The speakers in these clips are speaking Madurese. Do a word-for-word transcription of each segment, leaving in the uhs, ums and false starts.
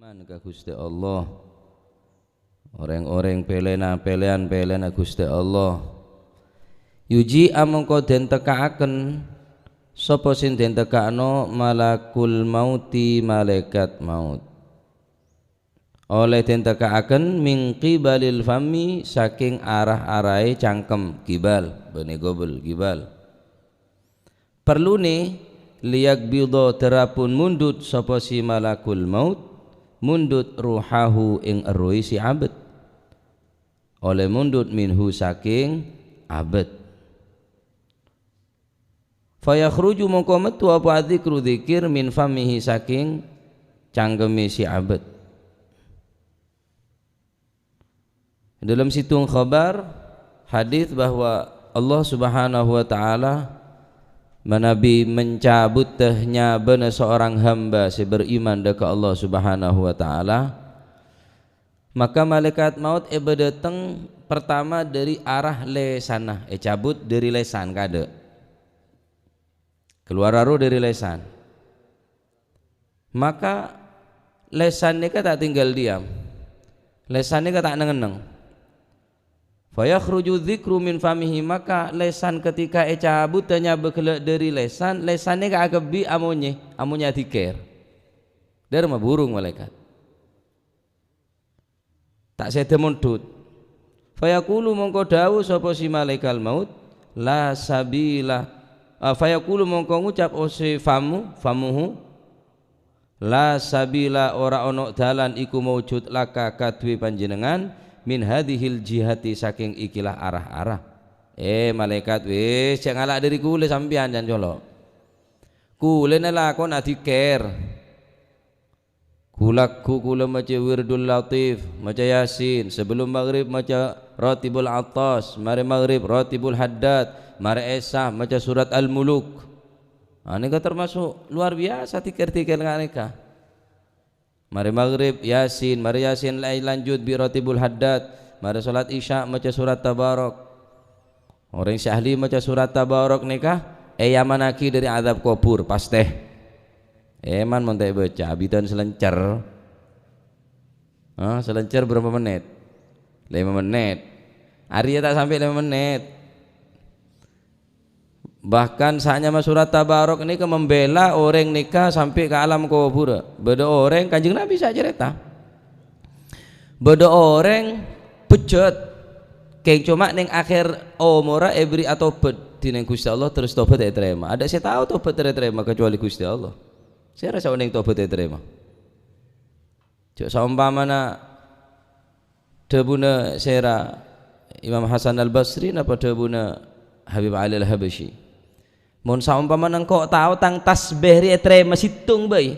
Iman ka Ghustè Allah. Orèng-orèng pèlèna, pèlèyan-pèlèyanna Ghustè Allah. Yuji'a mongko dèn tekka'aken sapa sè dèn tekka'no malakul mauti, malaikat maut. Ollè dèn tekka'aken min qibalil fammi, sakèng arah-araè cangkem, qibal, bânnè qobâl, qibal. Parlunè, liyaqbidha, dhârâpon mondhut sapa sè malakul maut, mondhut ruhahu ing errohè sè abâd. Ollè mondhut minhu sakèng abâd. Fayakhruju mongko metto apa adzikru dzikir min fammihi sakèng cangkemmè sè abâd. Dalam sèttong khabar hadis bahwa Allah Subhanahu wa Ta'ala manabi mencabut nyabâna seorang hamba sè beriman dâ' ka Allah Subhanahu wa Ta'ala, maka malaikat maut èbâdâteng pertama dâri arah lèsanna, ècabut dâri lèsan kadâ'. Kalowar aro dâri lèsan. Maka lèsan nèka ta' tinggal diam. Lèsan nèka ta' neng-enneng. Fayakhruju dzikru min famihi, maka lèsan ketika ècabut nyabâ ghellâ' dâri lèsan, lèsan nèka akabbhi amonyè, amonyè adzikir. Dârma burung malaikat. Ta' sèdhâ mondhut. Fayaqulu mongko dhâbu sapa si malaikal maut, "La sabila." Ah, fayaqulu mongko ngucap o si famu, famuhu, "La sabila, ora ono dalan iku maujud laka kaduwe panjenengan, min hadhil jihati, saking ikilah arah-arah." Eh, malaikat, wis, jhâ' ngala' dhâri kulâ sampèyan, can colo'. Kulâ nalakon adzikir. Ghu-lagghu kulâ maca Wirdul Latif, maca Yasin, sabellum maghrib maca Ratibul Attas, marè maghrib Ratibul Haddad, marè Isya maca surat Al-Muluk. Ah, nèka termasuk luar biasa dzikir-dzikir nga' nèka. Marè maghrib Yasin, marè Yasin la-, lanjut bi' Ratibul Haddad, marè salat Isya maca surat Tabarok. Orèng sè ahli maca surat Tabarok nèka èamannaghi dhâri adzab kobhur, pastè. Èman mon ta' èbâca, abidhân salèncèr. Hah, salèncèr bârâmpa mennit? Lèma mennit. Arèya ta' sampè' lèma mennit. Bahkan sanyama surat Tabarok nèka membela orèng nèka sampè' ka alam kobhur. Bâdâ orèng, Kanjeng Nabi sè acarèta. Bâdâ orèng bejjhât, kèng coma neng akhèr omorra èberri' atobhât dhineng Ghustè Allah, terros tobhât ètarèma. Adâ' sè tao tobhât ètarèma kecuali Ghustè Allah. Sèra sè onèng tobhât ètarèma? Jhâ' saompamana dhâbuna sèra Imam Hasan Al-Basri napa dhâbuna Habib Ali Al-Habasyi, "Mon saompamana engko' tao tang tasbih rè ètarèma sèttong bhâi,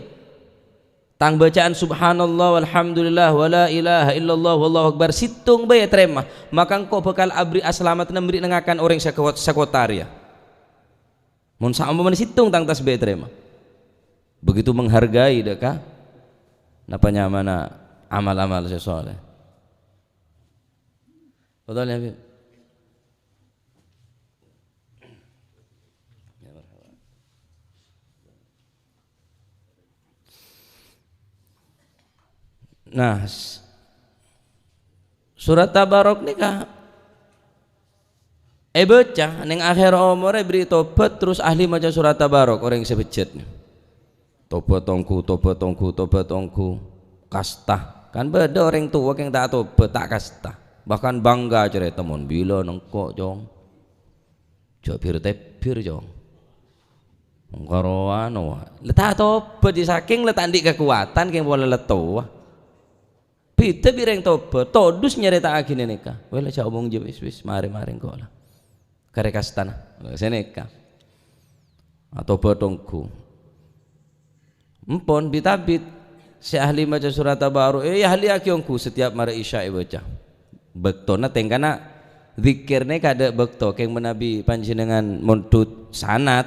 tang bacaan subhanallah walhamdulillah wala ilaha illallah wallahu akbar sèttong bhâi ètarèma, maka engko' bhâkal aberri' asalameddhân aberri' neng ngakan orèng sakowat-, sakowat arèya." Mon saompamana sèttong tang tasbih ètarèma. Begitu menghargai dâ' ka napa nyamana amal-amal sè soleh. Betul ya, Habib? Nah, s-, surat Tabarok nèka èbâca neng akhèr omorra èberri' tobhât, terros ahli maca surat Tabarok orèng sè bejjhât. Tobhât ongghu, tobhât ongghu, tobhât ongghu. Kasta. Kan bâdâ orèng towa kèng ta' tobhât, ta' kasta. Bahkan bangga carèta, "Mon bilâ nengko', Cong." Jhâ' bir-tebbir, Cong. Mongko rowa nowa. La ta' tobhât, jhâ' sakèng la ta' andi' kakowadhân, kèng pola la towa. Bhidhâ bi' rèng tobhât, todus nyarèta'aghi nèka. Wè la jhâ' omong jiyâ, wis, wis, marè, marè engko' la. Karè kastana. La sè nèka. Atobhât ongghu. Empon, bit-abit sè ahli maca surat Tabarok, eh, ahliyaghi ongghu setiap marè Isya èbâca. Bâktona tèngkana dzikir nèka adâ' bâkto, kèng manabi panjhennengngan mondhut sanad,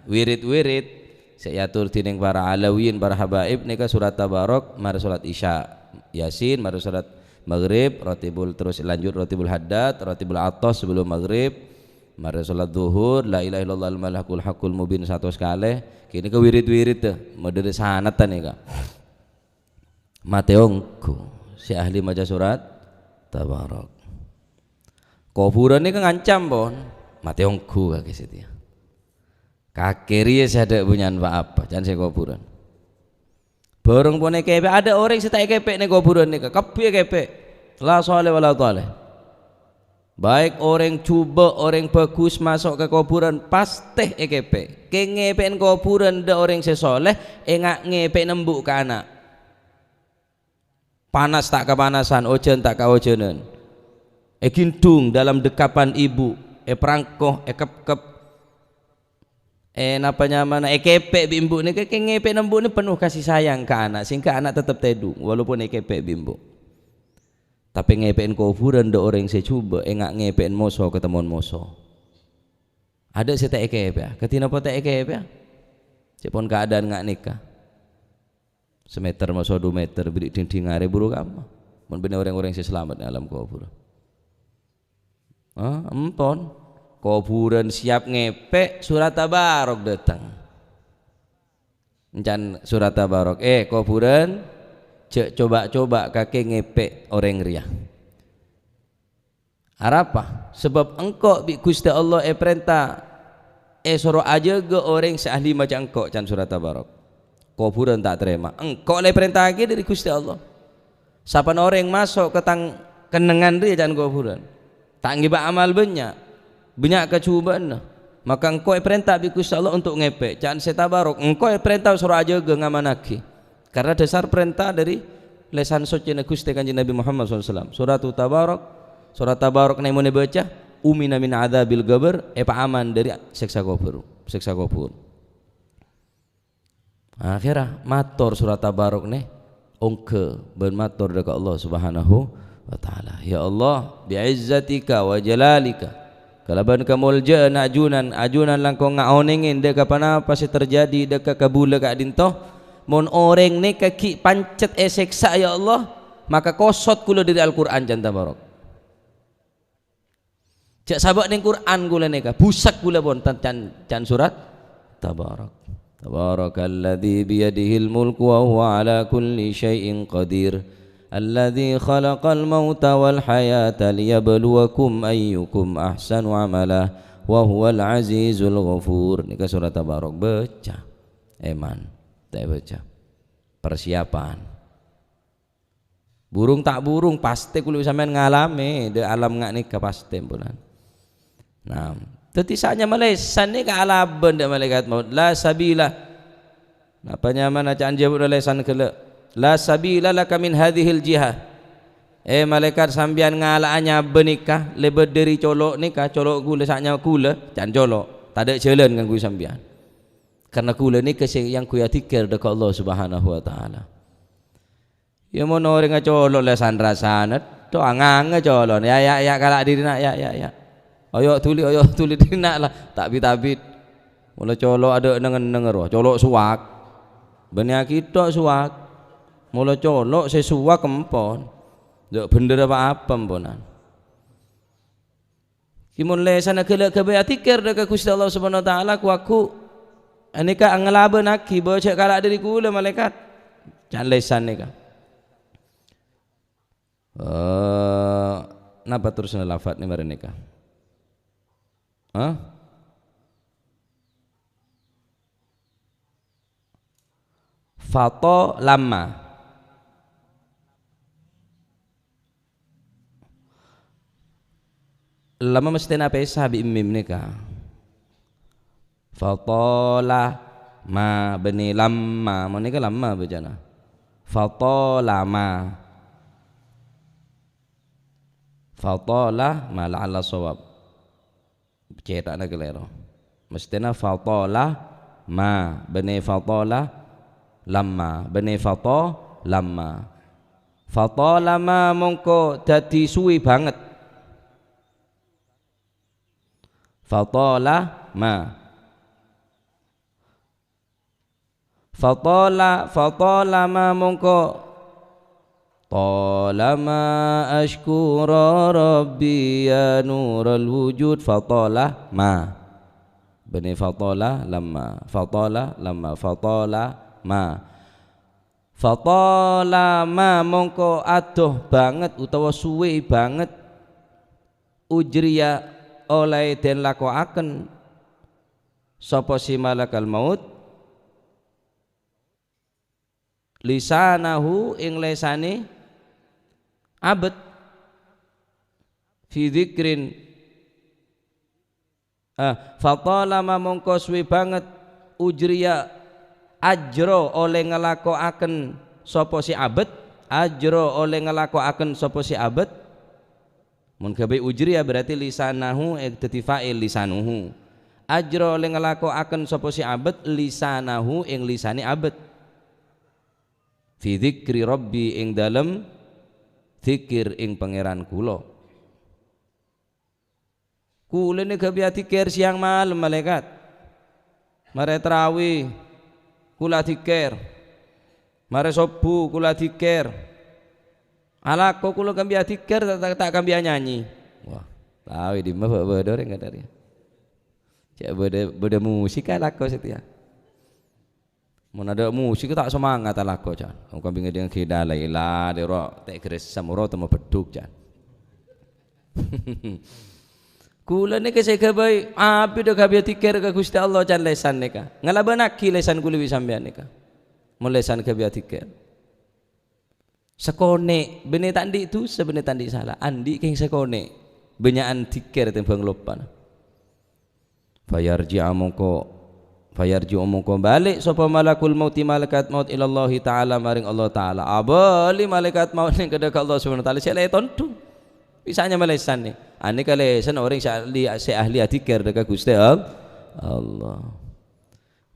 wirid-wirid sè èator dhinèng para alawiyin, para habaib nèka surat Tabarok, marè salat Isya, Yasin, marè salat Maghrib, Ratibul, terros lanjut Ratibul Haddad, Ratibul Athos sebelum Maghrib, marè salat Zuhur, La ilaha illallah al-malakul haqqul mubin satos kalè. Kènè ka wirid-wirid, tè, model sanatan nèka. Matè ongghu sè ahli maca surat Tabarok. Kobhurân nèka ngancam, pon. Matè ongghu kakè satèya. Kakè rèya sè adâ' bânnya'an pa-apa, can sè kobhurân. Bhâreng pon èkèpè', adâ' orèng sè ta' èkèpè' neng kobhurân nèka, kabbhi èkèpè'. La sholeh wa la thaleh. Baik orèng jhubâ', orèng bhâghus maso' ka kobhurân, pastè èkèpè'. Kèng ngèpè'èn kobhurân dâ' orèng sè sholeh, enga' ngèpè'èn embu' ka ana'. Panas ta' kapanasan, ojhân ta' kaojhânan. Èghindhung dalam dekapan ibu, èparangko, èkepkep. Eh, napa nyamana, èkèpè' bi' embu' nèka, kèng ngèpè'èn embu' nè penuh kasih sayang ka ana', sehingga ana' tetep tèdung, walaupun èkèpè' bi' embu'. Tapè ngèpè'èn kobhurân dâ' orèng sè jhubâ', enga' ngèpè'èn moso katemmowan moso. Adâ' sè ta' èkèpè'a, kadhi napa ta' èkèpè'a? Cè' pon keadaan nga' nèka. Samèter moso du mèter, bâri' dhing-dhing arè buru kamma. Mon bânnè rèng-orèng sè salamet neng alam kobhur. Ah, empon. Kobhurân siap ngèpè', surat Tabarok dâteng. Encan surat Tabarok, "Eh, kobhurân, jhâ' coba-coba kakè ngèpè' orèng rèya." Arapa? Sabâb engko' bi' Ghustè Allah èparènta èsoro ajâgâ orèng sè ahli maca engko', can surat Tabarok. Kobhurân ta' tarèma. Engko' la èparènta'aghi dâri Ghustè Allah. Sapana orèng maso' ka tang kennengngan rèya, can kobhurân. Ta' ngèbâ amal bânnya'. Bânnya' kajhubâ'ânna. Maka engko' èparènta bi' Ghustè Allah untuk ngèpè'. Can sè Tabarok. Engko' èparènta soro ajâgâ, ngamanaghi. Karena dasar parènta dâri lèsan soccèna Ghustè Kanjeng Nabi Muhammad sallallahu alaihi wasallam. Surat Tabarok, surat Tabarok nè mon èbâca, "Umina min adzabil qabr," èpaaman dâri sèksa kobhur, sèksa kobhur. Akhèrra mator surat Tabarok nè, ongghâ bân mator dâ' ka Allah Subhanahu wa Ta'ala. "Ya Allah, bi'izzatika wa jalalika." Kalabân kamoljâ'ân ajunan, ajunan langkong ngaonèngè dâ' ka ponapa sè terjadi dâ' ka kabulâ ka'dinto. Mon orèng nèka ghi' pancet èsèksa, ya Allah, maka kosot kaulâ dâri Al-Qur'an, can Tabarok. Jhâ' sabâ' neng Qur'an kaulâ nèka, busek kaulâ pon, can, can surat Tabarok. Tabarakalladzi biyadihil mulku wa huwa ala kulli syai'in qadir. Alladzi khalaqal mauta wal hayata liyabluwakum ayyukum ahsanu amala wa huwal azizul ghafur. Nèka surat Tabarok, bâca. Èman, ta' bâca. Persiapan. Burung ta' burung, pastè kaulâ sampèyan ngalamè dâ' alam nga' nèka pastè, polan. Nah, dhâddhi sa'nya malèsan nèka alabân dâ' malaèkat maut, "La sabila." Napa nyamana ca'na jhâbuna lèsan ghellâ'? "La sabila laka min hadzihil jihah." Eh, malaèkat, sampèyan ngala'a nyabâ nèka, lèbât dâri colo' nèka, colo' kaulâ, sa'nya kaulâ, ca'na colo', tadâ' jhâlân kaangghuy sampèyan. Karna kaulâ nèka sè èangghuy adzikir dâ' ka Allah Subhanahu wa Ta'ala. Ya, mon orèngnga colo' la san-rasan, to anganga colo'. Ya, ya, ya, kala' diri, na', ya, ya, ya. Oyo dhuli, oyo dhuli dina' la, ta' bit-abit. Molo colo' adâ' neng-enneng ro, colo' suwak. Bânnè akito suwak. Molo colo' sè suwak empon. Jhâ' bhendher apa-apa emponan. Ki mon lèsanna ghellâ' ghâbây adzikir dâ' ka Ghustè Allah Subhanahu wa Ta'ala, ku-, aku, anèka ngalabânaghi, bâ jhâ' kala' dâri kaulâ, malaèkat. Can lèsan nèka. Eh, napa terrosna lafadzna marè nèka? Hah? Fato lamma. Lamma mestèna pèsa bi' mim nèka. Fatola ma bânnè lamma. Mon nèka lamma bâcana. Fatola ma. Fatola ma la'alla shawab. Cèta'na kalèro. Mestèna fatola ma, bânnè fatola lamma, bânnè fato lamma. Fatola ma mongko dhâddhi suwi bângèt. Fatola ma. Fatola, fatola ma mongko. Tola ma asyku rabbi ya nural wujud. Fatola ma. Bânnè fatola lamma. Fatola lamma. Fatola ma. Fatalama mongko adoh banget utawa suwe banget ujriya oleh den lakoaken sapa si malakal maut lisanahu ing lesane abet fi dzikrin. Ah, fatalama mongko suwe banget ujriya ajro oleh ngelakoaken sapa si abet, ajro oleh ngelakoaken sapa si abet. Mon gabe ujriya berarti lisanahu, eh, dadi fa'il lisanuhu. Ajro oleh ngelakoaken sapa si abet lisanahu ing lisane abet. Fi dzikri rabbi ing dalem dzikir ing pangeran kula. Kula neka bi' adzikir siyang malem, malaikat. Mare tarawi, kula adzikir. Mare sobbhu, kula adzikir. Alako kula kambi adzikir, ta', ta', ta' kambi anyanyi. Wah, tawi dimma bâ-, bâdâ orèng kadhâ' rèya. Cè' bâdâ, bâdâ musik alako satèya. Mon adâ' musik ta' semangat alako, can. Wong kambi ngèdhing ghidhâ la ila, dero te' gressem, ro temo beddhuk, can. Kula nèka sè ghâbây, abit dâ' ghâbây adzikir ka Ghustè Allah, can, lèsan nèka. Ngalabânaghi lèsan kula bi' sampèyan nèka. Mon lèsan ghâbây adzikir. Sakonè', bânnè ta' andi' dhusa, bânnè ta' andi' sala. Andi' kèng sakonè'. Bânnya'an dzikir tèmbhâng lopana. Fayarji'a mongko, fayarji'u mongko bali' sapa malakul mauti, malaikat maut, ilallahi ta'ala, maring Allah Ta'ala. Abâli malaikat maut nèng kadhâ' ka Allah Subhanahu wa Ta'ala, sè la ètondhu. Bisa nyama lèsan nè. Anèka lèsan orèng sè ahli, sè ahli adzikir dâ' ka Ghustè Al-, Allah.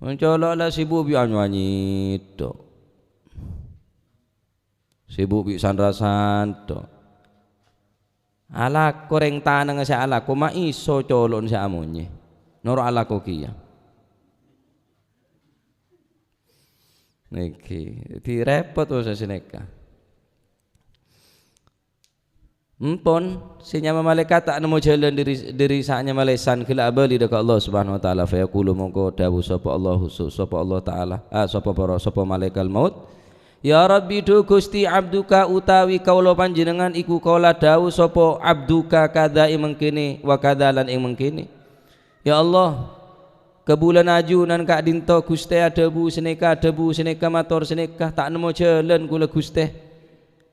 Mon colo' la sibuk bi' anyanyi tok. Sibuk bi' san-rasan tok. Alako rèng tanangnga sè alako, ma' iso colo'na sè amonyè. Noro' alako kèya. Nèkè, dhâddhi rèpot urusan sanèka. Empon, sè nyama malaikat ta' nemmo jhâlân dhâri, dhâri sa'nyama lèsan ghellâ' abâli dâ' ka Allah Subhanahu wa Ta'ala. Fayaqulu mongko dhâbu sapa Allah, sapa Allah Ta'ala, ah, sapa para, sapa malaikal maut, "Ya Rabbi, dhu Ghustè, abduka utawi kaulâ panjhennengngan iku qala dhâbu sapa abduka kadha ing mangkènè wa kadha lan ing mangkènè." Ya Allah, kabulâna ajunan ka'dinto Ghustè adhâbu sanèka, adhâbu sanèka, mator sanèka, ta' nemmo jhâlân kaulâ Ghustè.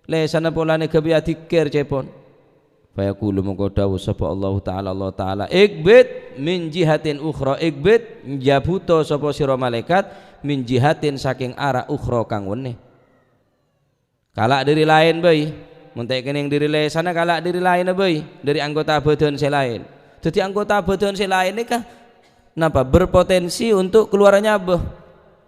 Lèsanna polana ghâbây adzikir cèpon. Fayaqulu mongko dhâbu sapa Allahu Ta'ala, Allah Ta'ala, "Iqbid min jihatin ukhra, iqbid, njabhuto sapa sira malaikat, min jihatin sakèng ara ukhra kang wennè." Kala' dhâri laèn bhâi. Mon ta' kennèng dhâri lèsanna, kala' dhâri laènna bhâi, dhâri anggota bhâdhân sè laèn. Dhâddhi anggota bhâdhân sè laèn nèka napa? Berpotensi untuk kalowar nyabâ.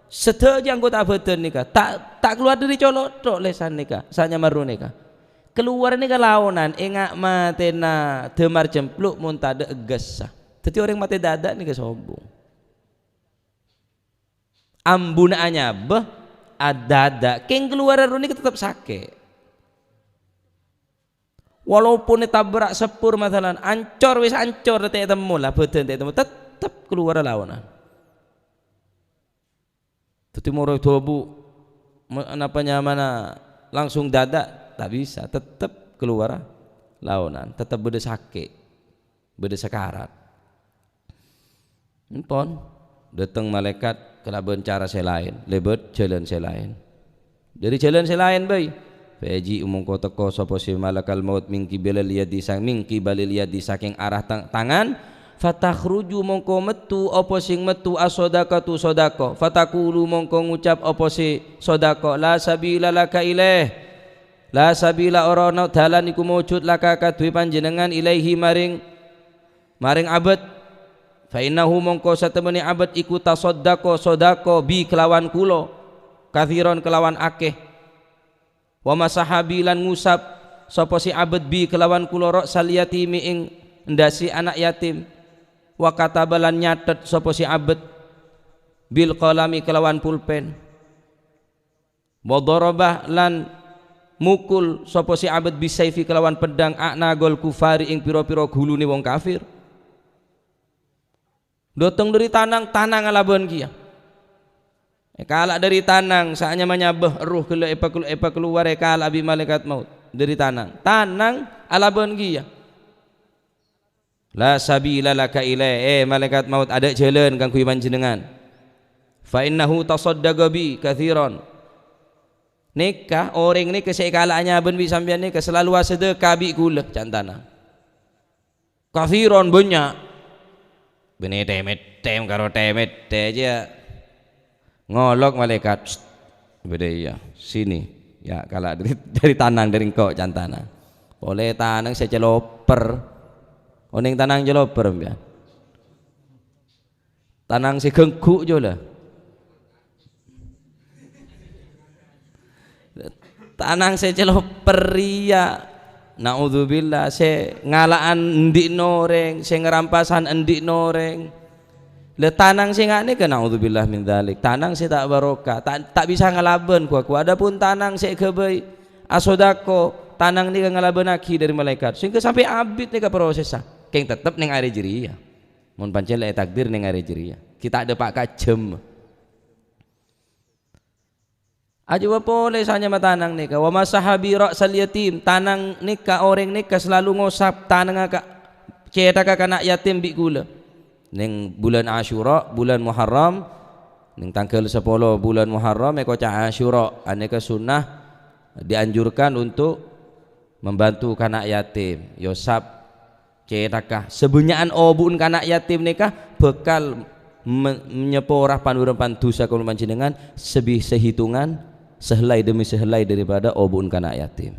Sadhâjâ anggota bhâdhân nèka ta', ta' kalowar dhâri colo' tok lèsan nèka, sanyama ro nèka. Kalowar nèka laonan, enga' matèna dâmar jempluk mon tadâ' eggassa. Dhâddhi orèng matè dâdâ' nèka sombong. Ambuna anyabâ, adâdâ', kèng kalowar ro nèka tetep sakè'. Walaupun ètabrak sepur, masalan, ancor, wis ancor, ta' ètemmo la, bhâdhân ta' ètemmo, tetep kalowar laonan. Dhâddhi moro dhâbu, me-, napa nyamana langsung dâdâ', ta' bisa, tetep kalowar laonan, tetep bâdâ sakè', bâdâ sakarat. Empon, dâteng malaèkat kalabân cara sè laèn, lèbât jhâlân sè laèn. Dhâri jhâlân sè laèn bhâi. Fayaji'u mongko teka sapa sè malakal maut min qibalil yadi sa-, min qibalil yadi sakèng arah tang-, tangan. Fatakhruju mongko mettu apa sè mettu as-shadaqatu shadaqah. Fataqulu mongko ngucap apa sè shadaqah, "La sabila laka ilaih." La sabila ora ana dalan iku maujud laka kaduwe panjenengan ilaihi maring maring abet. Fa innahu mongko satemene abet iku tasaddaqa, sodako, bi kelawan kula, katsiran kelawan akeh. Wa masaha bi lan ngusap sapa si abet bi kelawan kula ra'sal yatimi ing ndase anak yatim. Wa kataba lan nyatet sapa si abet bil qalami kelawan pulpen. Wa daraba lan mukul sapa si abet bisaifi kelawan pedhang a'nagol kufari ing pira-pira gulune wong kafir. Doteng dhari tanang, tanang alaban kiya. Èkala' dâri tanang, saanyama nyabâ erruh ghellâ' èpakal-, èpakalowar èkala' bi' malaèkat maut dâri tanang. Tanang alabân kèya. "La sabila laka ilaih," eh, malaèkat maut, adâ' jhâlân kaangghuy panjhennengngan. "Fa innahu tasaddaqa bi katsiran." Nèka, orèng nèka sè èkala'a nyabân bi' sampèyan nèka salalu asadâka bi' kaulâ, ca'na tanang. "Katsiran, bânnya'." Bânnè tè-mèttè, karo tè-mèttè jâ. Ngolok malaèkat, "Psst, bâdâ iyâ, sini, yâ, kala' dâri, dâri tanang, dâri engko'," ca'na tanang. Polè tanang sè cèlopèr. Onèng tanang cèlopèr, sampèyan? Tanang sè ghengghu', jâ, la. Tanang sè cèlopèr rèya, naudzubillah, sè ngala'an andi'na orèng, sè ngarampasan andi'na orèng. La, tanang sè nga' nèka, naudzubillah min dzalik, tanang sè ta' barokah, ta', ta' bisa ngalabân, ghu-, ghu-. Adapun tanang sè èghâbây asodako, tanang nèka ngalabânaghi dâri malaèkat. Sehingga sampè' abit nèka prosèssa, kèng tettep neng arè jârèya. Mon pancèn la ètakdir neng arè jârèya, ghi' ta' dâpa' ka jhâmma. Ajâwâ polè saanyama tanang nèka, "Wa masaha bi ra'sal yatim," tanang nèka, orèng nèka salalu ngosap tanangnga ka-, cèthagghâ kana' yatim bi' kaulâ. Neng bulân Asyura, bulân Muharram, neng tangghâl sapolo bulân Muharram èkoca' Asyura. Anèka sunnah, dianjurkan untuk membantu kana' yatim. Èyosap cèthagghâ. Sabânnya'an obu'en kana' yatim nèka bhâkal me-, nyepora pan-bârâmpan dhusa kaulâ panjhennengngan sebi-, sehitungan, sehellai demi sehellai daripada obu'en kana' yatim.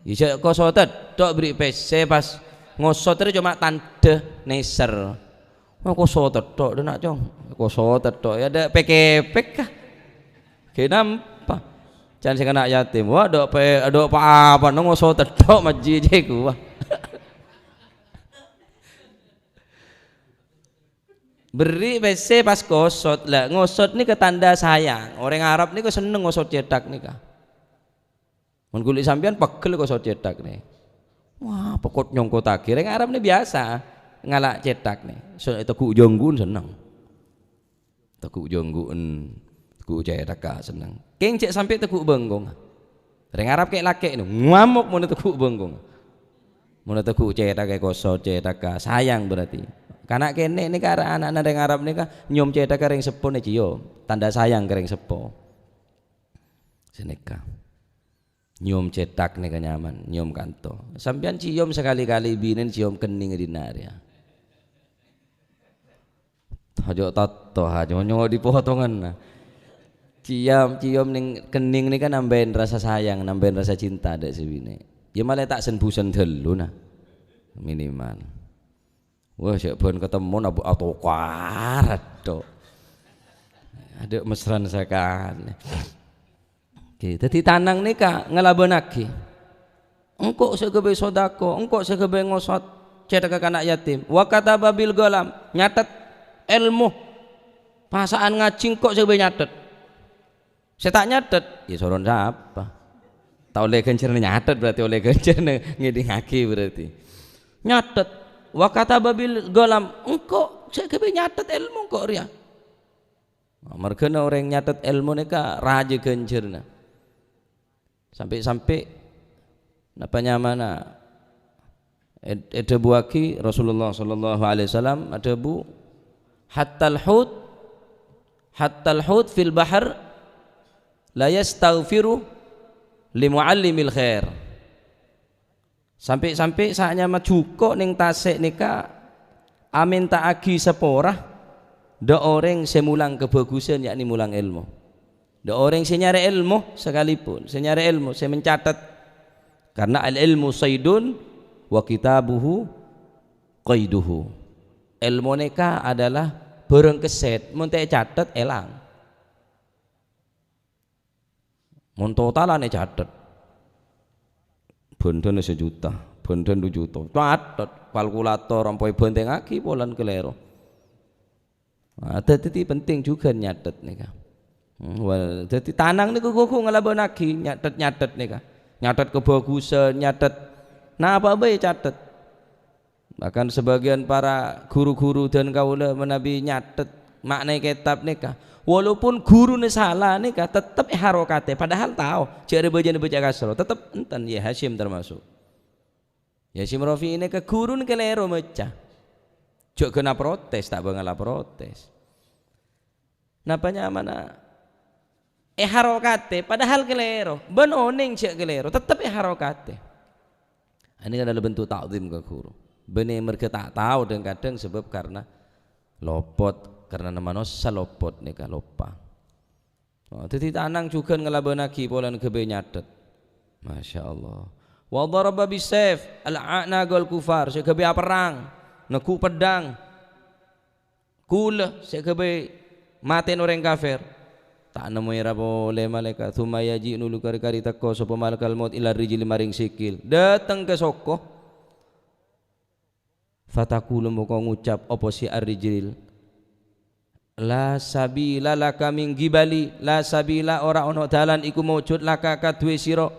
Iyâ, jhâ' koso tèttho' bherri' pèssè, pas ngosot rè coma tandhâ nèser. Wah, koso tèttho' dâ' na', Cong. Koso tèttho', yâ, dâ' pèk-kèpèk, ka. Kenapa? Can sè kana' yatim. Wah, dâ' pè-, dâ' pa-apana ngoso tèttho' majjhi jè kowa. Bherri' pèssè pas kosot. La, ngosot nèka tandhâ sayang. Orèng Arab nèka senneng ngosot cèthak nèka. Mon kaulâ sampèyan pegghel kosot cèthak nè. Wah, pokok nyongkottaghi. Rèng Arab nè biyasa ngala' cèthak nè. So, tegghu' jhânggu'en senneng. Tegghu' jhânggu'en, tegghu' cèthakka senneng. Kèng cè' sampè' tegghu' bengkong. Rèng Arab kè'-lakè' nè, ngamok mon tegghu' bengkong. Mon tegghu' cèthak èkosot cèthakka, sayang berarti. Kana' kènè' nèka ara-, ana'na rèng Arab nèka nyom cèthakka rèng seppo nè ciom. Tandhâ sayang ka rèng seppo. Sanèka. Nyom cèthak nèka nyaman, nyom kanto. Sampèyan ciom sakali-kali binèn ciom kenning è dinna' rèya. Ajo' tatto, ajo' nyo'on dipotongan, nah. Ciom, ciom neng kenning nèka nambâi rasa sayang, nambâi rasa cinta dâ' sè binè'. Yâ malè ta' sen-bhusen ghâllu, nah. Minimal. Wah, jhâ' bân katemmo abu-, atokar, adhu. Adhu, mesra'an sakalè. Oke, dhâddhi tanang nèka ngalabânaghi. Engko' sè ghâbây sodako, engko' sè ghâbây ngosot cèthakka kana' yatim. Wa kataba bil qalam, nyathet èlmo. Pasa'an ngajhi engko' sè ghâbây nyathet. Sè ta' nyathet, yâ soron sapa? Ta' ollè ghânjhârânna nyathet, berarti ollè ghânjhârânna ngèdingngaghi berarti. Nyathet. Wa kataba bil qalam, engko' sè ghâbây nyathet èlmo engko' rèya. Marghâna orèng nyathet èlmo nèka rajâ ghânjhârânna. Sampè'-sampè' napa nyamana ed-, èdhâbuwâghi Rasulullah sallallahu alaihi wasallam adhâbu, "Hattal hut, hattal hut fil bahr la yastaghfiru li muallimil khair." Sampè'-sampè' sanyama jhuko' neng tasè' nèka amènta'aghi sapora dâ' orèng sè molang kabhâghusân, yakni molang èlmo. Dâ' orèng sè nyarè èlmo sakalipun, sè nyarè èlmo, sè mencathet. Karena al-ilmu saidun wa kitabuhu qaiduhu. Èlmo nèka adalah bhârâng kèsèt, mon ta' ècathet, èlang. Mon totalan ècathet. Bhândhânna sajuta, bhândhân du juta. Cathet, kalkulator, ampo èbhântèngngaghi polana kalèro. Nah, dhâddhi penting jhughân nyathet nèka. Hmm, wal-, dhâddhi tanang nèka ghu-, ghu-, ngalabânaghi nyathet-nyathet nèka. Nyathet kabhâghusân, nyathet napa bhâi cathet. Bahkan sebagian para ghu-ru-ghu-ru dân kaulâ manabi nyathet Ma'naè kètab nèka, walaupun ghuruna sala nèka, tettep èharokatè, padahal tao jâ' rèya bâjâna bâca kasra, tettep enten, Yè Hasyim termasuk. Yè Hasyim Rafi'i nèka ghuruna kalèro maca. Jâ' ghâna protes, ta' bângalla protes. Napa nyamana èharokatè, padahal kalèro, bân onèng jâ' kalèro, tettep èharokatè. Ini kan adalah bentuk ta'zim ka ghuru. Bânnè merga ta' tao dhâng-kadhâng sabâb karena lopot, karena manossa lopot nèka loppa. Oh, dhâddhi tanang jhughân ngalabânaghi polana ghâbây nyathet. Masya Allah. Wa daraba bisayf, al-a'na ghal kufar, sè ghâbây aperrang, neggu' peddhâng. Kaulâ sè ghâbây matèn orèng kafir. Ta' nemmo èra polè malaèkat. Tsumma yaji' nulu kari-kari tèko sapa malakal maut ila rijli maring sikil. Dâteng ka soko. Fataqulu mongko ngucap apa si ar-rijl, "La sabila laka min ghibali, la sabila ora ana dalan iku maujud laka kaduwè sira,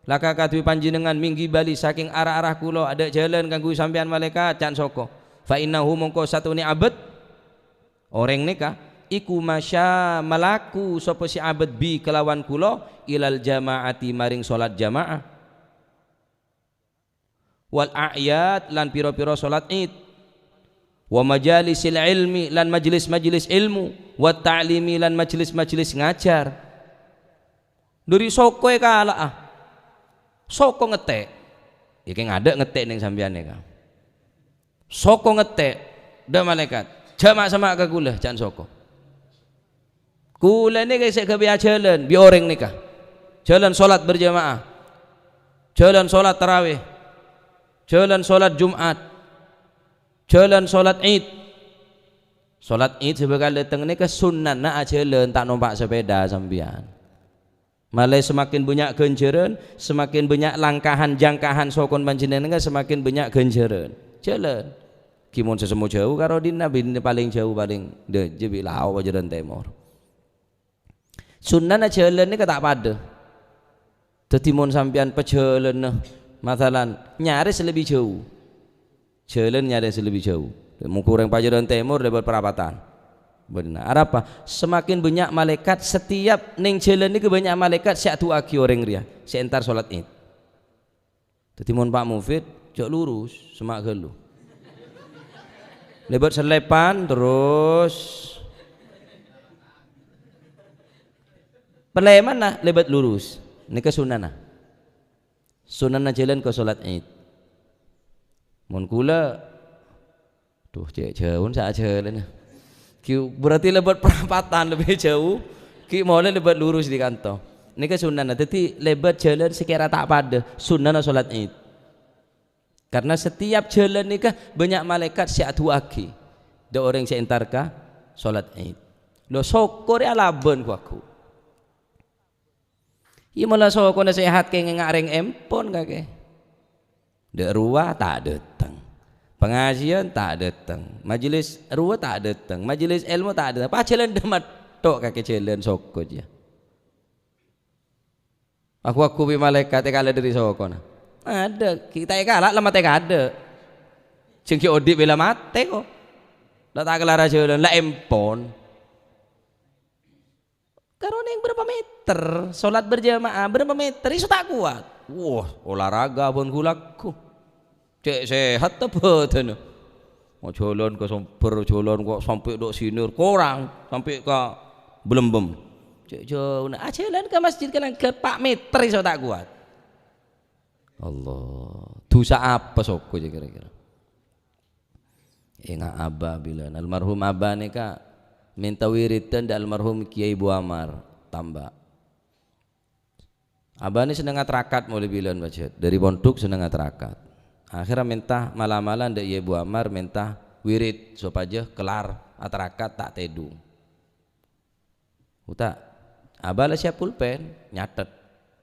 laka kaduwè panjhennengngan min ghibali saking ara-ara kula, adâ' jhâlân kaangghuy sampèyan malaèkat," can soko. "Fa innahu mongko satuwunnè abâd," orèng nèka, "iku masya malaku sapa si abâd bi kalawan kula ilal jama'ati maring salat jama'ah." Wal a'yad, lan pira-pira salat Id. Wa majalisil ilmi, lan majelis-majelis ilmu, wa ta'limi, lan majelis-majelis ngajar. Dhâri soko èkala'a. Soko ngettè'. Iki ngadâ' ngettè' neng sampèyan nèka. Soko ngettè'. Dâ' malaèkat. "Jhâ' ma'-, sema' ka kaulâ," can soko. Kaulâ nèka sè ghâbây ajhâlân bi' orèng nèka. Jhâlân salat berjamaah. Jhâlân salat tarawih. Jhâlân salat Jumat. Jhâlân salat Id. Salat Id sè bhâkal dâteng nèka sunnana ajhâlân, ta' nompa' sepèda sampèyan. Malè semakin bânnya' ghânjhârân, semakin bânnya' langkahan jangkahan sokon panjhennengngan, semakin bânnya' ghânjhârân. Jhâlân. Ghi mon sè semmo jhâu karo dinna, binè palèng jhâu palèng dâjâ bi' lao' pajhârân tèmor. Sunnana jhâlân nèka ta' padâ. Dhâddhi mon sampèyan pajhâlânna, masalan, nyarès lebbi jhâu. Jhâlân nyarès lebbi jhâu. Mon ghâreng pajhârân tèmor lèbât parapatan. Bhender. Arapa? Semakin bânnya' malaèkat, setiap neng jhâlân nèka bânnya' malaèkat sè adu'aaghi orèng rèya, sè entar salat Id. Dhâddhi mon Pak Mufid, jhâ' lurus, sema' ghâllu. Lèbât selepan, terros palèmanna lèbât lurus. Nèka sunnana. Sunnana jhâlân ka salat Id. Mon kaulâ, duh, cè' jhâuna sa' ajhâlân. Ghi berarti lèbât parapatan lebbi jhâu. Ghi molè lèbât lurus dâri kanto. Nèka sunnana. Dhâddhi lèbât jhâlân sè kèra ta' padâ. Sunnana salat Id. Karena setiap jhâlân nèka bânnya' malaèkat sè adu'aaghi dâ' orèng sè entar ka salat Id. Lo, soko rè alabân ghu-lagghu. Iyâ, mala sokona sehat kèngèng arèng empon kakè. Dâ' rowa ta' dâteng. Pangajiân ta' dâteng. Majelis rowa ta' dâteng. Majelis ilmu ta' dâteng. Pajhâlân dâ' matto' kakè jhâlân soko jiyâ. Aku-aku bi' malaèkat èkala dâri sokona. Adâ', ghi' ta' èkala, la matè kadâ'. Jhâ' ghi' odi' bhâi la matè ko. La ta' kalara jhâlân, la empon. Karo neng berapa meter? Salat berjamaah berapa meter? Iso ta' kowat. Wah, olahraga bân ghu-lagghu. Cè' sehat ta' bâdânna. Oh, jhâlân ka Sèmber, jhâlân kok sampè' dâ' Sinir, korang sampè' ka Blembem. Cè' jhâuna. Ah, jhâlân ka masjid ka langghâr pa' meter iso ta' kowat. Allah. Dhusa apa soko jiyâ kira-kira? Enga' Aba bilân. Almarhum Aba nèka mènta wiridan dâ' almarhum Kiai Bu Amar, Tambak. Abâ nè sennengnga tarakat molaè bilân pajhât, dâri pondhuk sennengnga tarakat. Akhèrra mènta mala-mala dâ' Yai Bu Amar mènta wirid sopajâ kellar atarakat ta' tèdung. Uta', Abâ la siap pulpen, nyathet.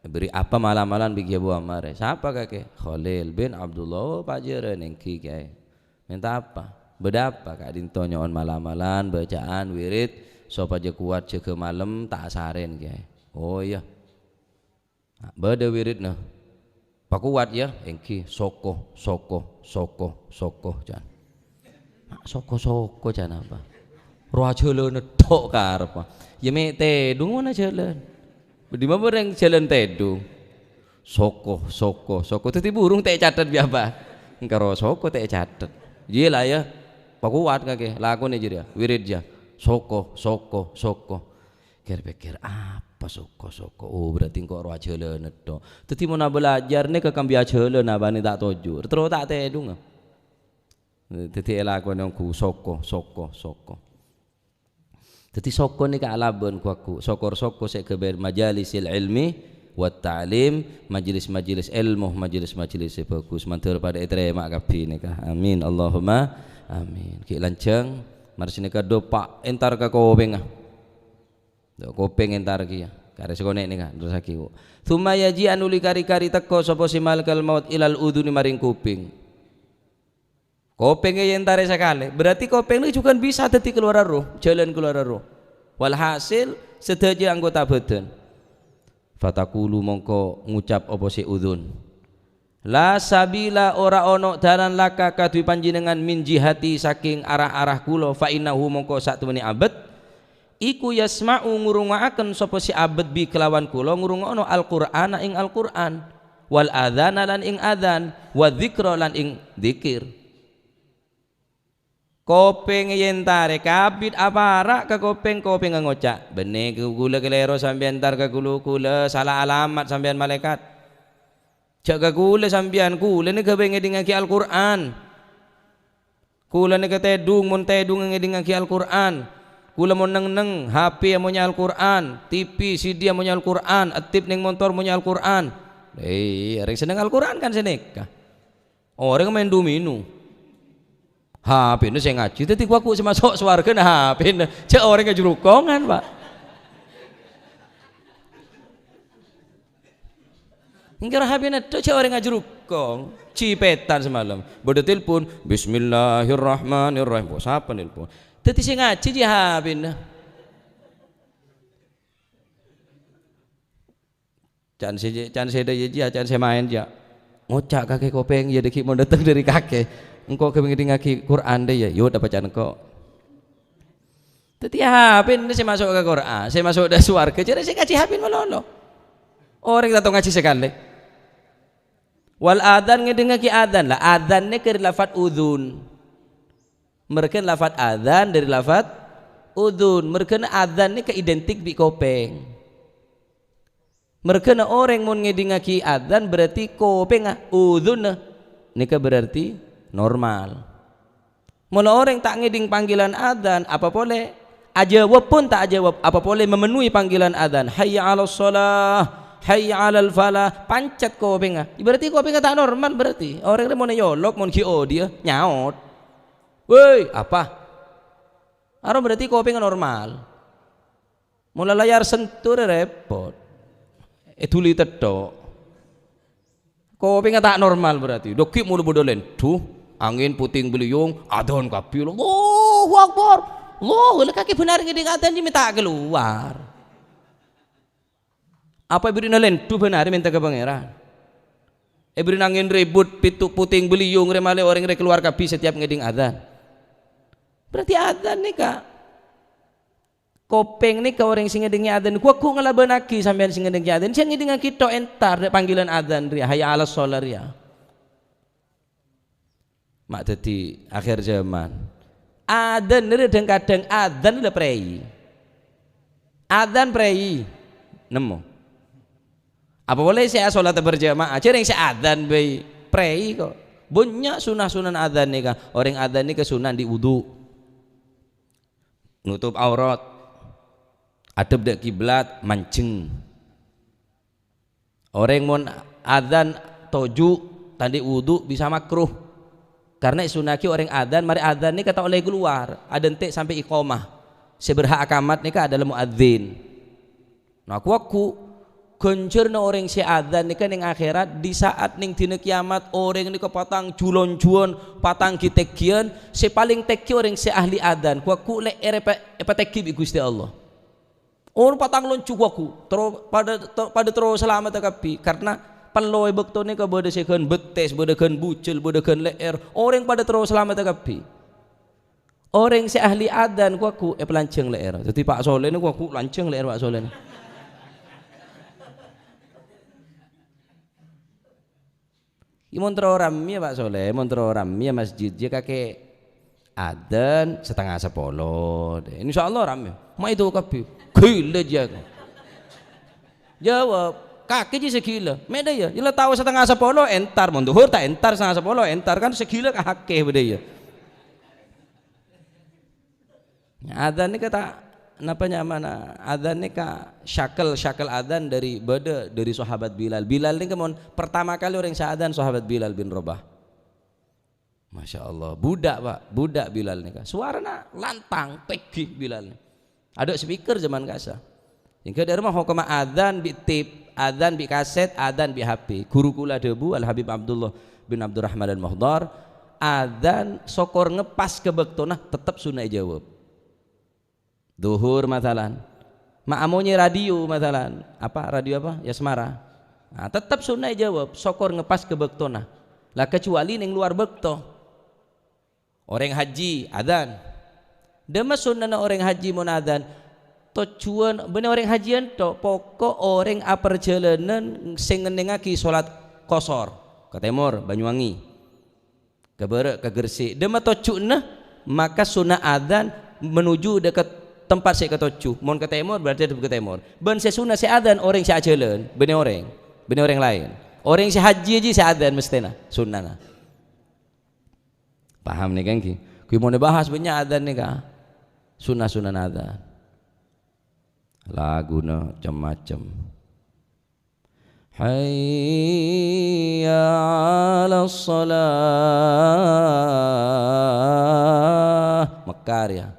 Èbâri' apa mala-mala bi' Yai Bu Amar, "Sapa kakè?" "Khalil bin Abdullah." "Oh, pajhârân èngghi, Kèyaè." "Mènta apa?" "Bâdâ apa ka'dinto nyo'on mala-mala bâca'an wirid sopajâ kowat jâgâ malem ta' asarèn, Kèyaè." "Oh, iyâ." "Bâdâ wiridna." "Pakowat, yâ." "Èngghi, soko, soko, soko, soko," ca'na. "Soko-soko," ca'na apa? Rowa jhâlâna tok karebbhâ. Iyâ mè' tèdhung mon ajhâlân. Bâdâ mabâreng jhâlân tèdhung. Soko, soko, soko. Dhâddhi burung ta' ècatet bi' apa? Engkaro soko ta' ècatet. Iyâ la iyâ. Pakowat kakè, lakonè jârèya, wirid jâ. Soko, soko, soko. Kèr-pèkkèr, apa soko, soko? Oh, berarti engko' rowa jhâlâna tok. Dhâddhi mon abâlâjâr nèka kambi ajhâlân abâ'na ta' toju'. Terro ta' tèdhunga. Dhâddhi èlakonè ongghu soko, soko, soko. Dhâddhi soko nèka alabân ghu-lagghu, sokor soko sè ghâbây majalisil ilmi wa ta'lim, majelis-majelis èlmo, majelis-majelis sè bhâghus, mandhâr padâ ètarèma kabbhi nèka. Amin, Allahumma amin. Ghi' lanjhâng, mara sanèka dhopa' entar ka kopèngnga. Dho, kopèng entar kèya. Karè sakonè' nèka, terrosaghi, Bu. Tsumma yaji'u, nuli kari-kari tèko sapa sè malakal maut ilal udzuni maring kopèng. Kopèng èyentarè sakalè, berarti kopèng nèka jhughân bisa dhâddhi kaluwarra roh, jhâlân kaluwarra roh. Walhasil, sadhâjâ anggota bhâdhân. Fataqulu, mongko ngucap apa sè udzun, "La sabila, ora ana' dalan laka kaduwè panjhennengngan min jihati saking arah-arah kula, fa innahu, mongko satuwunnè abâ'." Iku yasma'u, ngrungo'aken sapa sè abâ' bi kalawan kula ngrungo'ono Al-Qur'ana ing Al-Qur'an, wal adzana lan ing adzan, wa dzikra lan ing dzikir. Kopèng èyentarè, kabit apara' ka kopèng, kopèngnga ngoca', "Bânnè, ghulâ kalèro sampèyan entar ka ghulâ, ghulâ sala alamat sampèyan malaèkat." Jhâ' ka ghulâ sampèyan, ghulâ nèka ghâbây ngèdingngaghi Al-Qur'an. Ghulâ nèka tèdhung, mon tèdhung ngèdingngaghi Al-Qur'an. Ghulâ mon neng-enneng, H P amonye Al-Qur'an, T V, C D amonye Al-Qur'an, aktip neng montor monye Al-Qur'an. Eh, orèng senneng Al-Qur'an kan sanèka. Orèng maèn domino. H P-na sè ngajhi, dhâddhi ghu-lagghu sè maso' sowarghâna H P-na. Jhâ' orèng ajhurukongan, Pak. Èngkèra H P-na tok jhâ' orèng ajhurukkong, cipètan samalem. Bâdâ telpon, "Bismillahirrahmanirrahim." Wah, sapa nelpon? Dhâddhi sè ngajhi jiyâ H P-na. Can sè, can sè dâ' iyâ jiyâ, can sè maèn jiyâ. Ngoca' kakè kopèng, iyâ dâgghi' mon dâteng dâri kakè. Engko' ghâbây ngèdingngaghi Qur'an dâ' iyâ. Yo, dâpa' can engko'. Dhâddhi, H P-na sè maso' ka Qur'an, sè maso' dâ' sowarghâ, jârèya sè ngajhi H P-na malolo. Orèng tanto ngajhi sakalè. Wal adzan, ngèdingngaghi adzan. La, adzan nèka dâri lafat udzun. Merghâna lafat adzan dâri lafat udzun. Merghâna adzan nèka identik bi' kopèng. Merghâna orèng mon ngèdingngaghi adzan berarti kopèngnga, udzunna, nèka berarti normal. Molo orèng ta' ngèding panggilan adzan, apa polè ajâwâb pon ta' ajâwâb, apa polè memenuhi panggilan adzan, "Hayya 'alas shalah, hayya 'alal falah," pancet kopèngnga. Berarti kopèngnga ta' normal berarti. Orèng rè mon èyolok, mon ghi' odi'â, nyaot. "Woi, apa?" Aro berarti kopèngnga normal. Molo layar sentuh rè repot. Èduli tètho'. Kopèngnga ta' normal berarti. Dâgghi' molo bâdâ lèndhu, angèn puting beliung, adzan kabbhi, "Allahu Akbar. Allahu," la kakè bhender ngèding adzan jiyâ mè' ta' kalowar. Apa èbherri'na lèndhu bhender mènta ka Pangèran? Èbherri'na angèn ribut, pètto' puting beliung rè malè orèng rè kalowar kabbhi setiap ngèding adzan. Berarti adzan nèka Kopèng nèka orèng sè ngèdingngè adzan, ghu-lagghu ngalabânaghi sampèyan sè ngèdingngè adzan, sè ngèdingngaghi tho' entar dâ' panggilan adzan rèya, "Hayya 'alas shalah" rèya. Ma' dhâddhi akhèr jhâman. Adzan rèya dhâng-kadhâng adzan la prèi. Adzan prèi. Nemmo. Apa polè sè asolata berjamaah, jhâ' rèng sè adzan bhâi prèi kok. Bânnya' sunah-sunah adzan nèka. Orèng adzan nèka sunah andi' wudu. Nutup aurat, adhep dâ' kiblat, manjheng. Orèng mon adzan toju' ta' andi' wudu bisa makruh. Karna èsunna'aghi orèng adzan marè adzan nèka ta' ollè kalowar, adhânte' sampè' iqamah. Sè berhak akamat nèka adalah muadzin. Nah, ghu-lagghu, ghânjhârânna orèng sè adzan nèka neng akhèrat, di saat neng dina kiamat, orèng nèka patang ju-lonjuwân, patang ghi-tènggiyân, sè palèng tèngghi orèng sè ahli adzan. Ghu-lagghu lè'èrra èpa-, èpatèngghi bi' Ghustè Allah. Orèng patang lonju ghu-lagghu, terro-, padâ, ter-, padâ terro salameddhâ kabbhi. Karna pello è bâkto nèka bâdâ sè ghân bettès, bâdâ ghân bujel, bâdâ ghân lè'èr. Orèng padâ terro salameddhâ kabbhi. Orèng sè ahli adzan ghu-, ghu-, èpalanjhâng lè'èrra. Dhâddhi Pa' Soleh nèko ghu-, ghu-, lanjhâng lè'èr Pa' Soleh nèko. Iyâ, mon terro rammèya, Pa' Soleh, mon terro rammèya masjid, jiyâ kakè adzan setengah sepolo. Insyaallah rammè. Ma' èdhu kabbhi. Ghilâ jiyâ. Jawab, "Kakè jiyâ sè ghilâ." Mè' dâ' iyâ, iyâ la tao setengah sepolo entar, mon dhuhur ta' entar, setengah sepolo entar, kan sè ghilâ kakè bâdâ iyâ. Adzan nèka ta', napa nyamana? Adzan nèka syakel, syakel adzan dâri, bâdâ dâri sahabat Bilal. Bilal nèka mon pertama kali orèng sè adzan sahabat Bilal bin Rabah. Masya Allah, budak, Pak, budak Bilal nèka. Suarana lantang, tèngghi Bilal nèka. Adâ' speaker zaman ka'issa'. Sehingga dâri ma' hokomma adzan bi' tip, adzan bi' kaset, adzan bi' H P. Ghuru kaulâ dhâbu, Al Habib Abdullah bin Abdurrahman Al Mahdhar, adzan sokor ngepas ka bâktona, tettep sunna èjâwâb. Dhuhur, masalan. Ma' amonyè radio, masalan. Apa? Radio apa? Yasmara. Nah, tettep sunna èjâwâb, sokor ngepas ka bâktona. La, kecuali neng luar bâkto. Orèng haji, adzan. Dâmma sunnana orèng haji mon adzan? Tojjhuwân, bânnè orèng haji ènto', pokok orèng aparjhâlânan sè ngennengngaghi sholat qasar. Ka tèmor, Banyuwangi. Ka bârâ', ka Gresik. Dâmma tojjhuwânna? Maka sunna adzan menuju dâ' ka tempat sè èkatojjhu. Mon ka tèmor, berarti adhep ka tèmor. Bân sè sunna sè adzan orèng sè ajhâlân, bânnè orèng, bânnè orèng laèn. Orèng sè haji jiyâ sè adzan mesthèna, sunnana. Paham nèka, ènggi? Ghi mon èbahas bânnya' adzan nèka. Sunnah-sunnah adzan. Laguna cem-macem. Hayya 'alas shalah. Mekar, ya.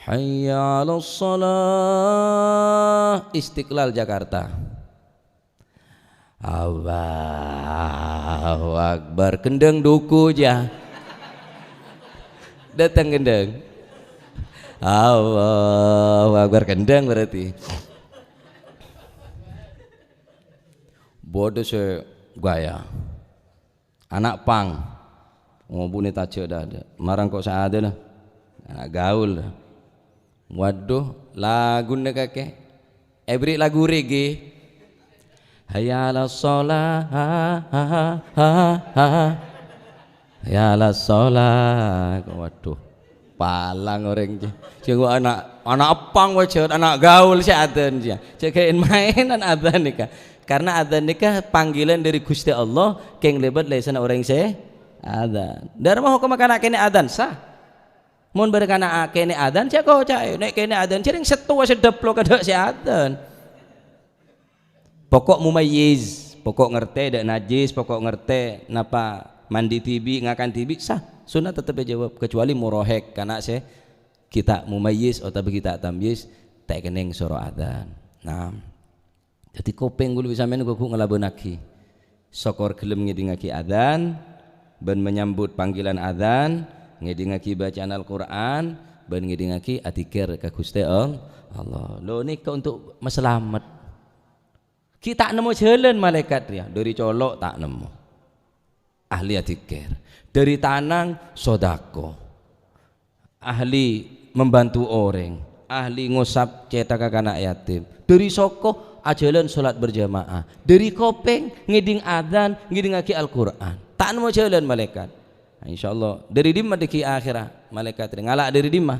Hayya 'alas shalah, Istiqlal Jakarta. Allahu Akbar, kendang duku ja. Datang kendang. Allahu Akbar, kendang berarti. Bodoh se gaya. Ana' pang. Ngobune taja' dada. Marang ko' saadana. Ana' gaul. Waduh, laguna kake. Eberri' lagu reggae. Hayya 'alas shalah. Hayya 'alas shalah. Waduh. Palang oreng, jeng ana', ana' pang wajar, ana' gaul sè adzan, jeng. Jeng maènan adzan nèka. Karena adzan nèka panggilan dari Gusti Allah, kèng lèbât lèsanna oreng sè adzan. Dârma hokomma kana' kènè' adzan, sah. Mon bârâ kana' kènè' adzan, sè koca'è. Nè' kènè' adzan, jhâreng sèttowa sè dâplo kadâ' sè adzan. Pokok mumayyiz, pokok ngartè dâ' najjhis, pokok ngartè napa mandi dhibi', ngakan dhibi', sah. Sunnah tettep èjâwâb, kecuali morohek, kana' sè ghi' ta' mumayyiz otabâ ghi' ta' tamyiz, ta' èkennèng soro adzan. Nah, dhâddhi kopèng kaulâ bi' sampèyan ghu-, ghu ngalabânaghi. Sokor ghellem ngèdingngaghi adzan, bân menyambut panggilan adzan, ngèdingngaghi bacaan Al-Qur'an, bân ngèdingngaghi adzikir ka Ghustè All-, Allah. Lho, nèka untuk masalamet. Ghi' ta' nemmo jhâlân malaèkat rèya, dâri colo' ta' nemmo. Ahli adzikir. Dâri tanang, sodako. Ahli membantu orèng. Ahli ngosap cèthagghâ kana' yatim. Dâri soko, ajhâlân sholat berjamaah. Dâri kopèng, ngèding adzan, ngèdingngaghi Al-Qur'an. Ta' nemmo jhâlân malaèkat. Nah, insyaallah. Dâri dimma dhâggi' akhèra malaèkat rèya? Ngala' dâri dimma?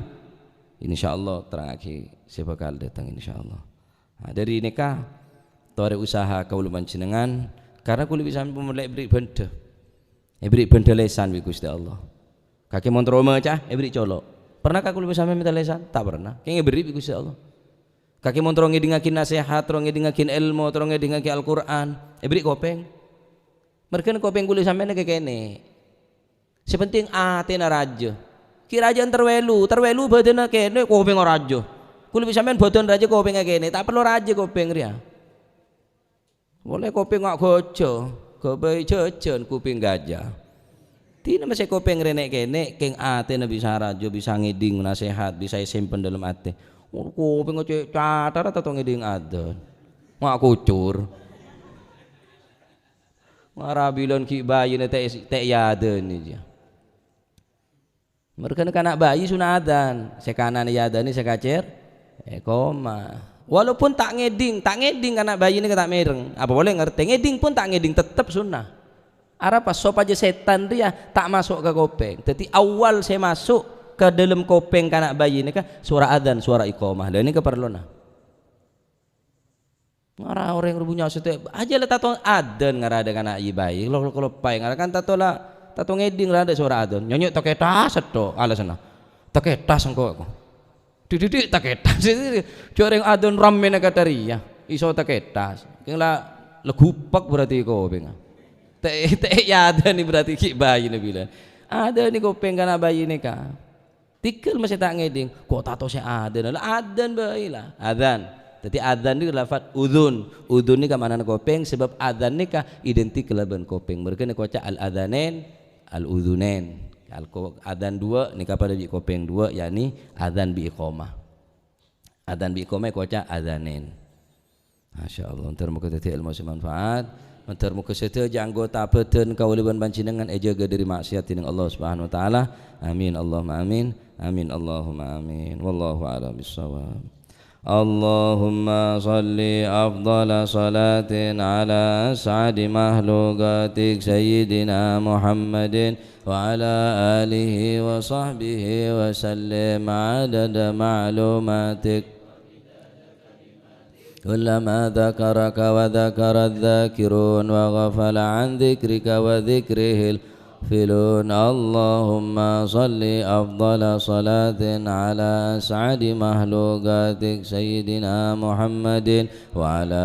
Insyaallah, terrangngaghi sè bhâkal dâteng, insyaallah. Nah, dâri nèka, torè usaha kaulâ panjhennengngan, karena kaulâ bi' sampèyan mon la èberri' bhândhâ. Èberri' bhândhâ lèsan bi' Ghustè Allah. Kakè mon terro maca, èberri' colo'. Pernah ka kaulâ bi' sampèyan mènta lèsan? Ta' pernah. Kèng èberri' bi' Ghustè Allah. Kakè mon terro ngèdingngaghi nasèhat, terro ngèdingngaghi èlmo, terro ngèdingngaghi Al-Qur'an, èberri' kopèng. Mèrghâna kopèng kaulâ sampèyan kèkènè'. Sè penting atèna rajâ. Ghi' rajâ èntar wèlu, èntar wèlu bhâdhânna kènè', kopèngnga rajâ. Kaulâ bi' sampèyan bhâdhân rajâ, kopèngnga kènè', ta' parlo rajâ kopèng rèya. Polè kopèng nga' ghâjâ, ghâbây jhâjhân kuping gajah. Dinah mèsè kopèng rèya nè'-kènè', kèng atèna bisa rajâ, bisa ngèding nasèhat, bisa èsèmpen dâlem atè. Mon kopèngnga cè' cathara ta' tao ngèding adzan. Nga' kucur. Mara bilân ghi' bhâjâna ta', ta' èadzanè jiyâ. Mergana kana' bayi sunna adzan, sè kanan èadhani, sè kacèr èqamah. Walaupun ta' ngèdhing, ta' ngèdhing kana' bayi nèka ta' mèreng, apa polè ngartè ngèdhing pon ta' ngèdhing, tettep sunna. Arapa? Sopajâ sètan rèya ta' maso' ka kopèng. Dhâddhi awwal sè maso' ka dâlem kopèng kana' bayi nèka sora adzan, sora iqamah. Lha nèka parlona. Ngara orèng robunya sètè, aja la tato adzan ngara dâ' kana' bayi, lo-, lo-, kaloppaè ngara kan tato la, tato ngèdhing la dâ' sora adzan. Nyonyo' takètas sètto alasanna. Takètas engko' aku. Dhi'-dhi'-dhi' takètas. Jhâ' rèng adzan rammèna kadhâriyâ, iso takètas. Kèng la, la gupek berarti kopèngnga. Te', te' èadhani berarti ghi' bayina bilân. Adhani kopèng kana' bayi nèka. Tèghâl masè ta' ngèdhing. Ko' tato sè adzan. La adzan bhâi la. Adzan. Dhâddhi adzan nèka lafat udzun. Udzun nèka ma'nana kopèng, sabâb adzan nèka identik kalabân kopèng. Mergâna èkoca' al-adzanain, al-udzunain. Al-, ko-, adzan duwâ' nèka padâ bi' kopèng duwâ', yakni adzan bi' iqamah. Adzan bi' iqamah èkoca' adzanain. Masyaallah, mandhâr moghâ dhâddhi èlmo sè manfaat. Mandhâr moghâ sadhâjâ anggota bhâdhân kaulâ bân panjhennengngan èjâgâ dhâri ma'siyat dhinèng Allah Subhanahu wa Ta'ala. Amin, Allahumma amin. Amin, Allahumma amin. Wallahu a'lam bissawab. اللهم صل أفضل صلاة على أسعد مخلوقاتك سيدنا محمد وعلى آله وصحبه وسلم عدد معلوماتك. كلما ذكرك وذكر الذاكرون وغفل عن ذكرك وذكره الغافلون. اللهم صل أفضل صلاة على أسعد مخلوقاتك سيدنا محمد وعلى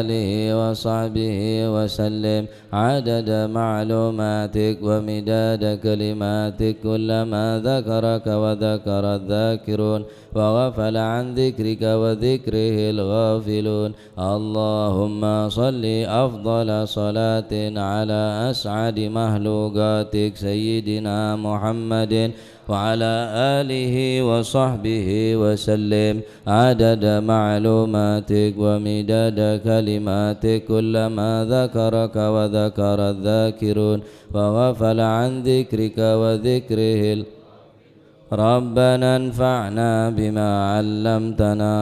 آله وصحبه وسلم عدد معلوماتك ومداد كلماتك. كلما ذكرك وذكر الذاكرون وغفل عن ذكرك وذكره الغافلون. اللهم صل أفضل صلاة على أسعد مخلوقاتك سيدنا محمد وعلى آله وصحبه وسلم عدد معلوماتك ومداد كلماتك. كلما ذكرك وذكر الذاكرون وغفل عن ذكرك وذكره ال- ربنا انفعنا بما علمتنا.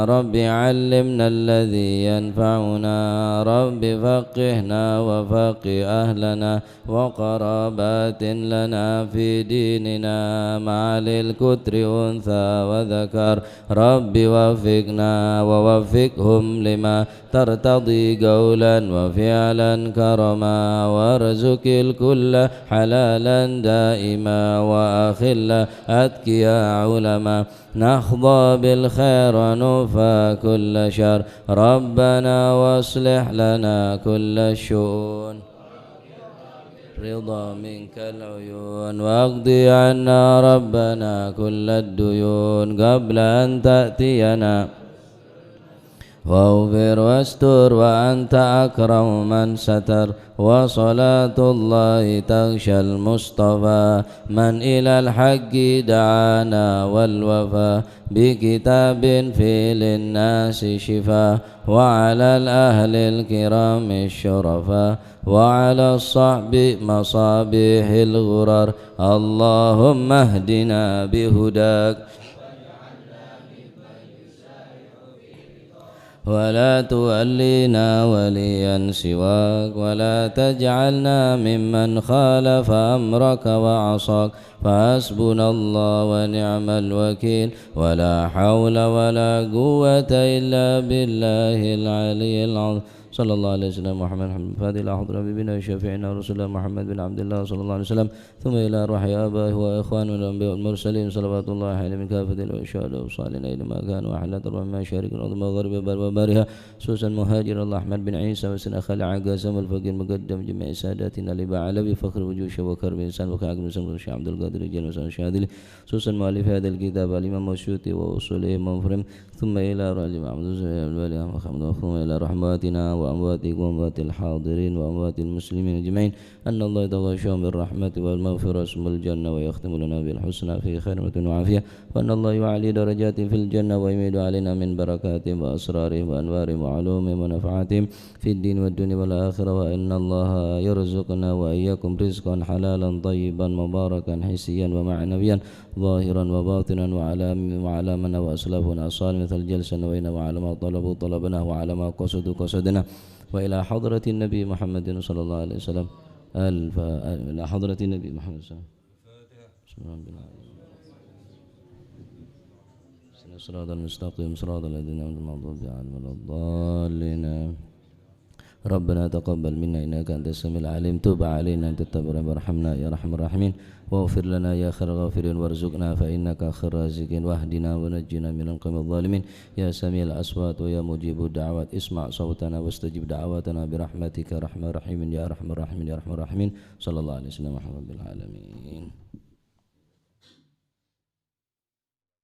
رب علمنا الذي ينفعنا. رب فقهنا وفقه أهلنا وقرابات لنا في ديننا مع ذي القدر أنثى وذكر. رب وفقنا ووفقهم لما ترتضي قولا وفعلا كرما، وارزق الكل حلالا دائما، وأخل أتقياء علما، نحظى بالخير ونوفى كل شر. ربنا واصلح لنا كل الشؤون. رضا منك العيون، واقض عنا ربنا كل الديون قبل أن تأتينا. واغفر واستر وأنت أكرم من ستر، وصلاة الله تغشى المصطفى من إلى الحق دعانا والوفا، بكتاب فيه للناس شفاء، وعلى الأهل الكرام الشرفاء، وعلى الصحب مصابيح الغرر. اللهم اهدنا بهداك ولا تولنا وليا سواك، ولا تجعلنا ممن خالف أمرك وعصاك، فحسبنا الله ونعم الوكيل، ولا حول ولا قوة إلا بالله العلي العظيم. صلى الله على سيدنا محمد الفاتح لما أغلق حبيبنا وشفيعنا ورسولنا محمد بن عبد الله صلى الله عليه وسلم. ثم إلى أرواح آبائه وإخوانه الأنبياء والمرسلين، صلوات الله عليهم من كافة الشهداء والصالحين أينما كانوا، وأحلى أرواحهم مشارق الأرض ومغاربها وبر وبحرها، خصوصا مهاجر الله أحمد بن عيسى وسن أخال عقاسم والفقير مقدم جميع ساداتنا الإبا علوي فخر وجوه شيخ وكرم إنسان وكعقل إنسان الشيخ عبد القادر الجيلاني وسن الشاذلي، خصوصا مؤلف هذا الكتاب الإمام السيوطي وأصوله المفرم، ثم إلى أرواح الإمام عبد الرزاق البالي محمد، ثم إلى أرواح أمواتنا وأمواتكم وأموات الحاضرين وأموات المسلمين أجمعين. أن الله يتغشاهم بالرحمة والمغفرة ثم الجنة، ويختم لنا بالحسنى في خير وعافية، وأن الله يعلي درجاتهم في الجنة، ويمد علينا من بركاتهم وأسرارهم وأنوارهم وعلومهم ونفحاتهم في الدين والدنيا والآخرة، وأن الله يرزقنا وإياكم رزقا حلالا طيبا مباركا حسابا حسيا ومعنويا، ظاهرا وباطنا، وعلى، وعلى ما نوى أسلافنا الصالح، مثل جلسة نوينا، وعلى ما طلبوا طلبنا، وعلى ما قصدوا قصدنا، وإلى حضرة النبي محمد صلى الله عليه وسلم. الف-، إلى حضرة النبي محمد صلى الله عليه وسلم. سبحان ربي العظيم. الصراط المستقيم، صراط الذين أنعمت عليهم غير المغضوب عليهم ولا الضالين. ربنا تقبل منا إنك أنت السميع العليم، تب علينا أنت التواب الرحيم، وارحمنا يا أرحم الراحمين، واغفر لنا يا خير الغافرين، وارزقنا فإنك خير الرازقين، واهدنا ونجنا من القوم الظالمين، يا سميع الأصوات ويا مجيب الدعوات، اسمع صوتنا واستجب دعواتنا برحمتك يا أرحم الراحمين، يا أرحم الراحمين، يا أرحم الراحمين، صلى الله عليه وسلم ورحمة رب العالمين.